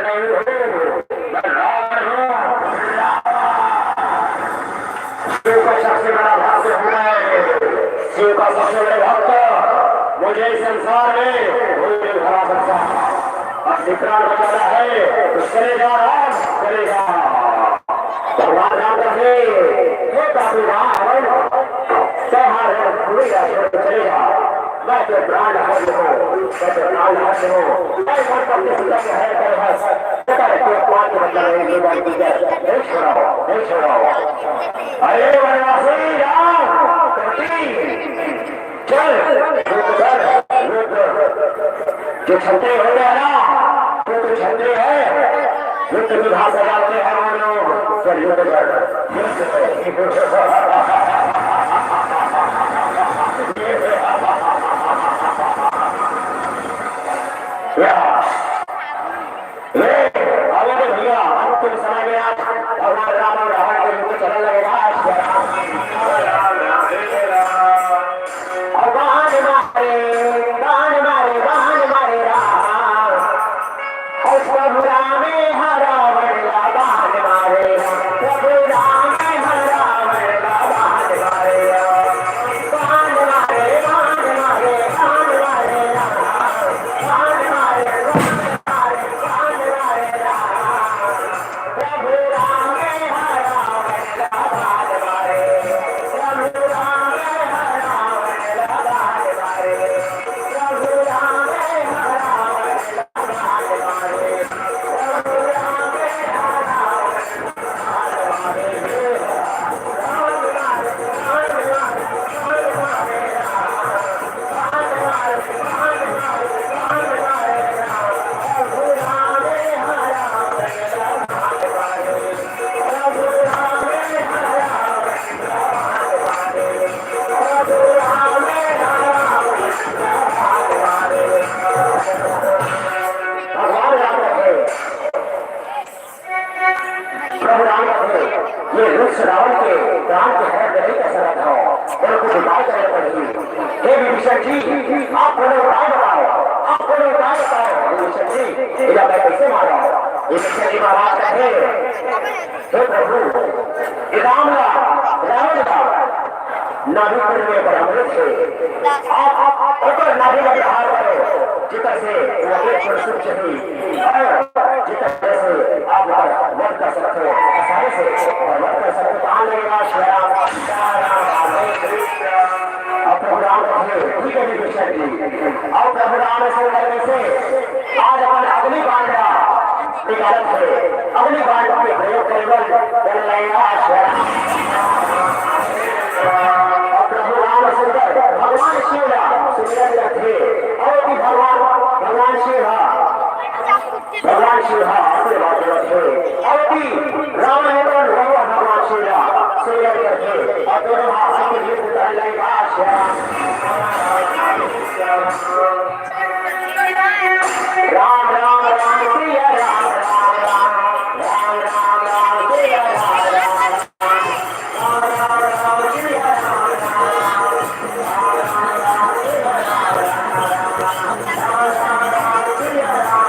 नहीं हूँ, मैं रावण हूँ। शिव का सबसे बड़ा भक्त हूँ मैं, शिव का सबसे बड़ा भक्त। मुझे इस संसार में कोई नहीं हरा सकता। अब प्राण बचाना है तो चले जा राम, चले जा। भगवान राम कहे, हे पापी रावण, त्योहार है, पूरी रात में चले जा। मैं तो प्राण हर हूँ, मैं तो प्राण हर हूँ, मैं तो पति सुता के है कर बस। पता है, कोई पाप मतलब नहीं, जीवन की जड़, नहीं छोड़ाओ, नहीं छोड़ाओ। अरे वनवासी राम, कुंती, चल, युद्ध कर, युद्ध। जो छत्री होते हैं ना, वो तो छत्री है। युद्ध की भाषा जानते हैं वो लोग, चल युद्ध कर, युद्ध कर। या, ये, अवध भैया, अंतिम समय में आज भगवान राम और रावण के युद्ध चलने लगेगा। आज और बाण मारे, बाण मारे, बाण मारे राम। और प्रभु राम हा रावण ला बाण मारे, प्रभु राम हा रावण ला बाण मारे। बाण मारे, बाण मारे, बाण मारे राम। बाण मारे, बाण मारे, बाण मारे राम। प्रभु राम हा रावण ला बाण मारे, प्रभु राम हा रावण ला बाण मारे। भगवान राम रखे, प्रभु राम रखे, ये वृक्ष रावण के प्राण के हरण नहीं कर सकत हो, और कुछ उपाय करना पड़ही। हे विभीषण जी, आप कोनो उपाय बताओ, आप कोनो उपाय बताओ विभीषण जी, इला मैं कैसे मारूं? विभीषण जी महाराज कहे, हे प्रभु, राम ला, रावण ला, नाभि कुंड में पर अमृत है। आप, आप ऊपर नाभि में प्रहार करो, जितना से वो अमृत को सुख चाहिए। और जितना से आप ऊपर मत कर सकते हो, आसानी से ऊपर मत कर सकते हो। तो आने लगा श्री राम, श्री राम, राम, राम, राम। अब प्रभु राम रखे, ठीक है विभीषण जी। अब प्रभु राम ऐसे करने से आज अपन अग्नि बाण का निकालत हे। अग्नि बाण के प्रयोग करे बर बोल रहे हैं, "आ शरण।" और प्रभु राम सुंदर भगवान शिव ला सुमिरन करथे। और भी भगवान, भगवान शिव हा, भगवान शिव हा आशीर्वाद देवत हे। और भी राम हे तो भगवान शिव ला सुमिरन करथे। और दोनों हाथ के लिए उतार लेगा शरण। राम राम राम सिया राम, राम राम राम राम राम सिया राम, राम राम राम राम सिया राम, राम राम राम राम सिया राम।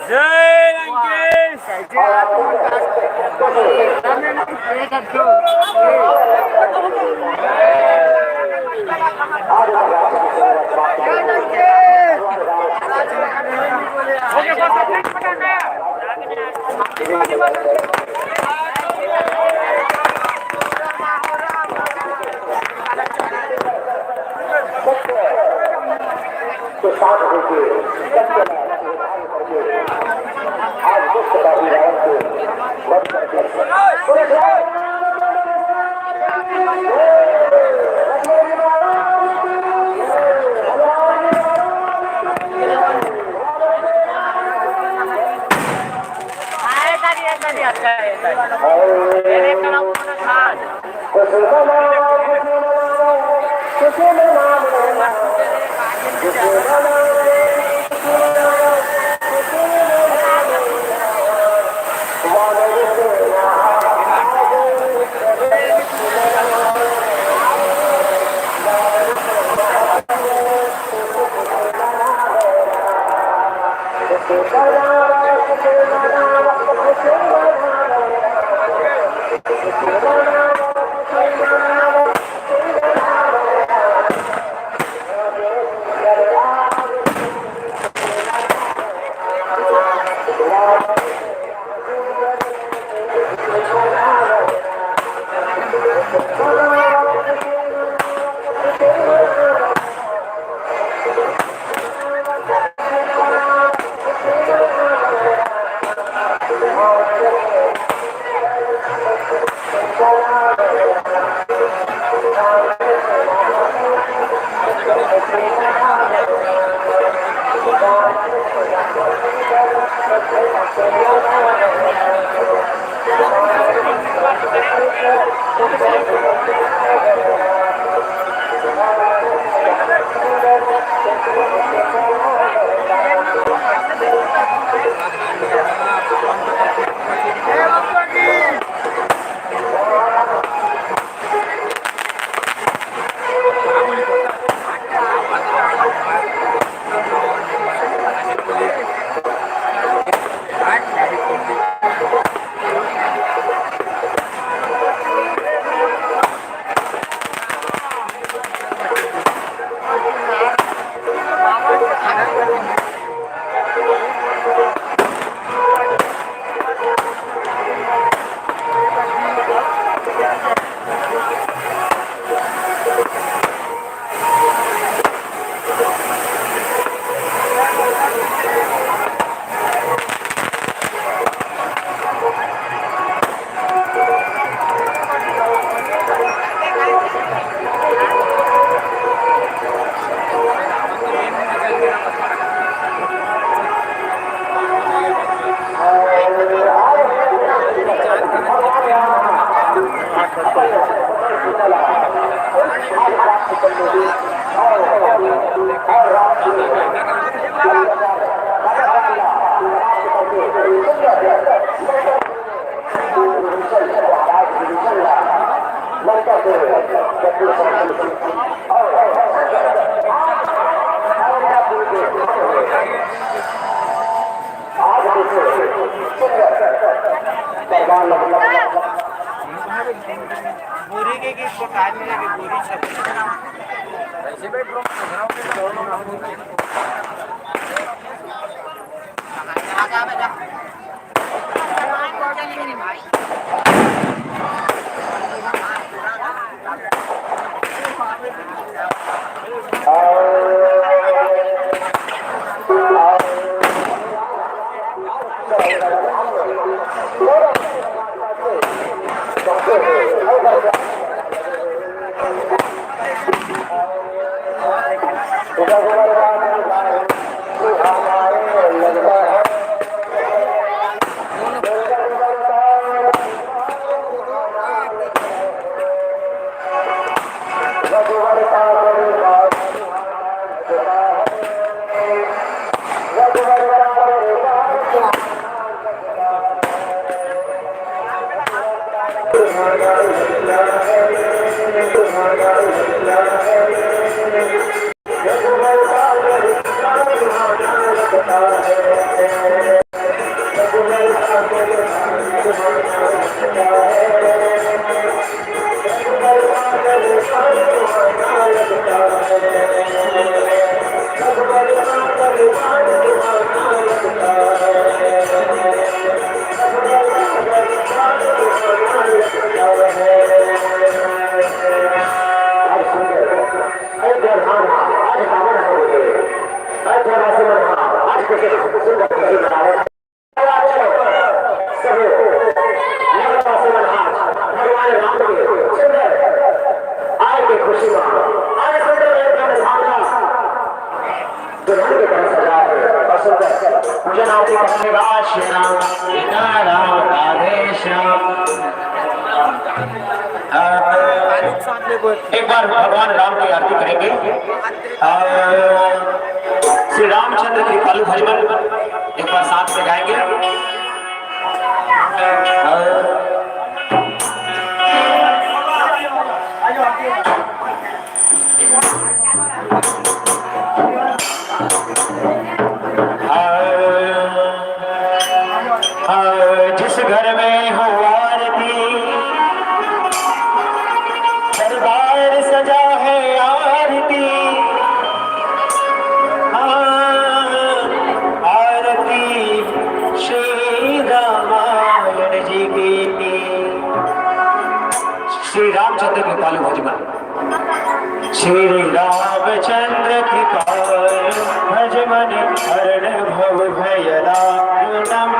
जय लंकेश। के साथ होके सत्य का विधान करके आज दुष्ट का विधान को वध करके भगवान राम के सुंदर आय के खुशी में आय सुंदर एक भावना दुल्हन के तरह सजा है और सुंदर पूजन आरती करने का श्री राम, सीता राम, राधे श्याम। अ, एक बार भगवान राम की आरती करेंगे। अ, श्री रामचंद्र कृपालु भजन एक बार साथ में गाएंगे। अ, हाँ, हाँ, जिस घर में हो आरती, दरबार सजा है आरती। हाँ, आरती श्री रामायण जी की। श्री रामचंद्र कृपालु भजमन। श्री रामचंद्र कृपालु भजमन, हरण भव भय दारुणम,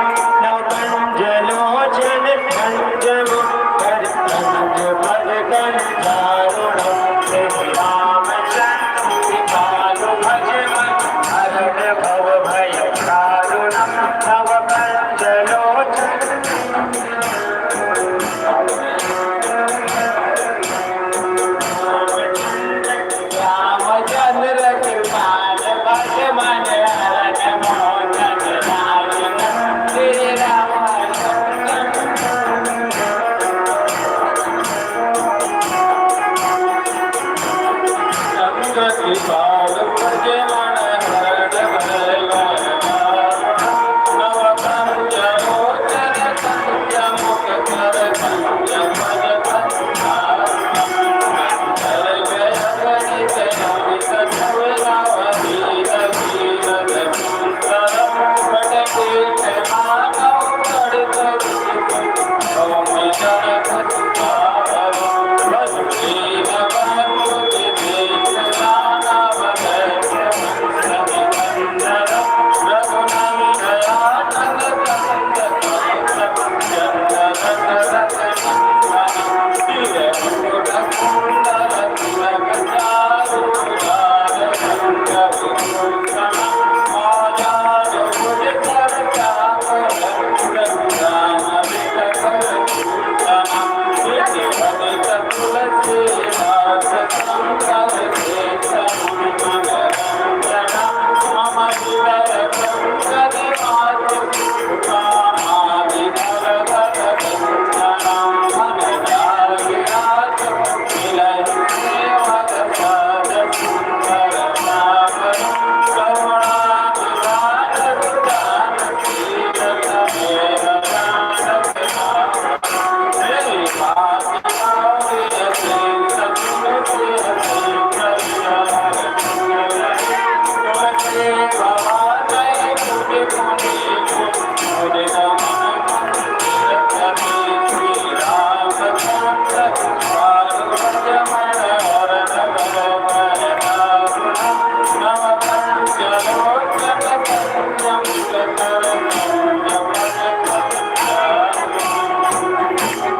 नव कंज लोचन कंज मुख कर कंज पद कंज दारुणम। श्री रामचंद्र कृपालु भजमन, हरण भव भय दारुणम, नव कंज लोचन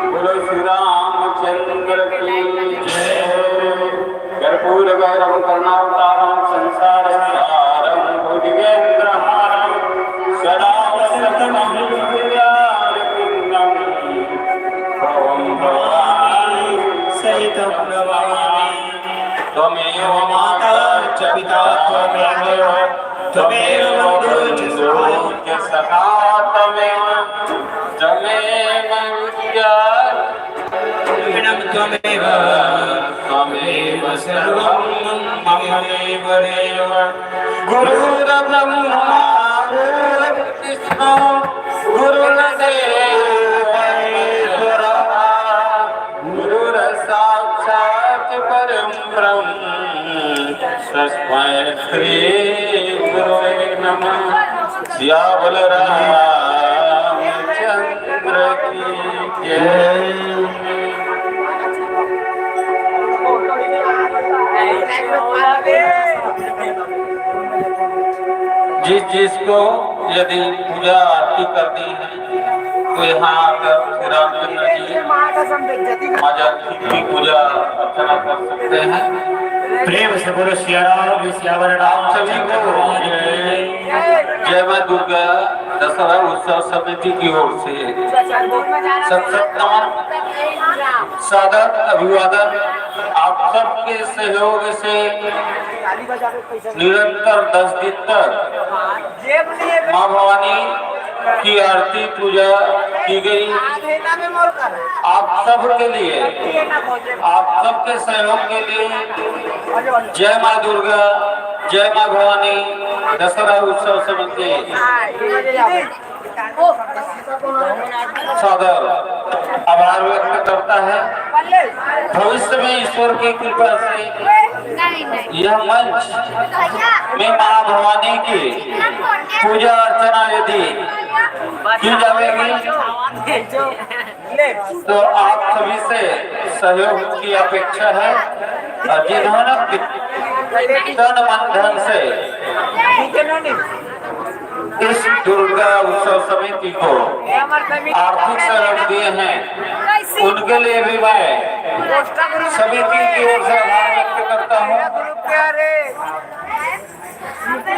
बोलो श्री रामचंद्र की जय। कर्पूर गौरम करुणावतारम संसार सारम भुजगेंद्र हारम सदा वसंतम हृदयारविंदम भवम भवानी सहितम नमामि। त्वमेव माता च पिता त्वमेव, त्वमेव बंधु च सखा त्वमेव, त्वमेव विद्या त्वमेव, त्वमेव सर्वं ममैव देव। गुरुर्ब्रह्मा गुरुर्विष्णु गुरुर्देवो महेश्वरः। गुरुर्साक्षात् परं ब्रह्म तस्मै श्री गुरुवे नमः। सिया बोल रामचंद्र की जय। जिस जिसको यदि पूजा आरती करनी है तो यहाँ आकर श्री रामचंद्र जी माँ जानकी की पूजा अर्चना कर सकते हैं। प्रेम से बोलो सिया राम, सियावर राम आप सभी को जय माँ दुर्गा दशहरा उत्सव समिति की ओर से सत सत नमन, सादर अभिवादन। आप सबके सहयोग से निरंतर दस दिन तक माँ भवानी की आरती पूजा की गई। आप सब के लिए, आप सबके सहयोग के लिए जय माँ दुर्गा, जय माँ भवानी, दशहरा उत्सव समिति सादर आभार व्यक्त करता है। भविष्य में ईश्वर की कृपा से यह मंच में माँ भवानी की पूजा अर्चना यदि की जाएगी तो आप सभी से सहयोग की अपेक्षा है और जिन्होंने तन मन धन से इस दुर्गा उत्सव समिति को आर्थिक सहयोग दिए हैं, उनके लिए भी मैं समिति की ओर से आभार व्यक्त करता हूँ।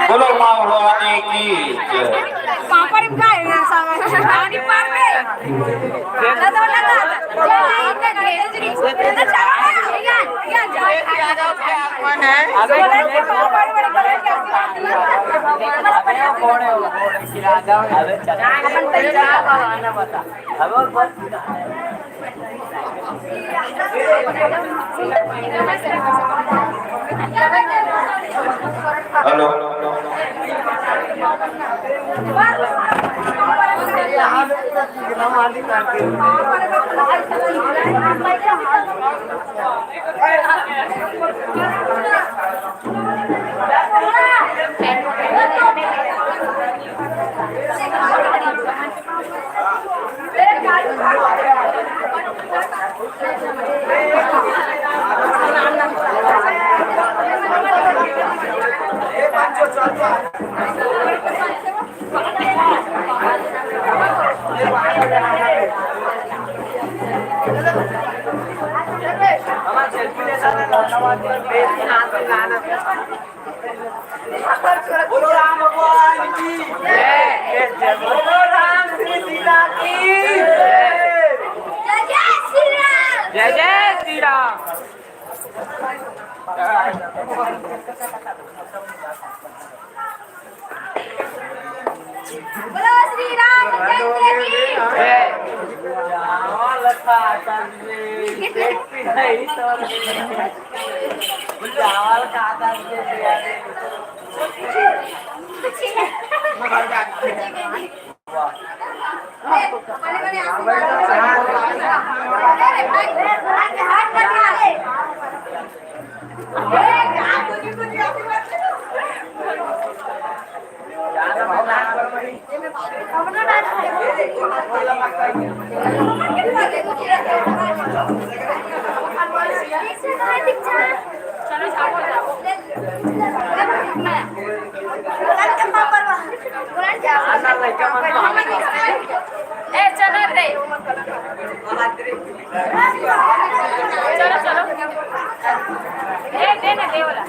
बोलो माँ भवानी की जय। पापड़ का है ना सब? पानी पार पे। हेलो। बोलो राम भगवान की जय। बोलो राम श्री सीता की जय। जय जय श्री राम। जय जय श्री राम। बोलो श्री राम चंद्र की जय। चावल खाता जी, पेट पिराई तो चावल खाता जी। ए, चल रे। चलो, चलो। ए, दे ना, दे वाला।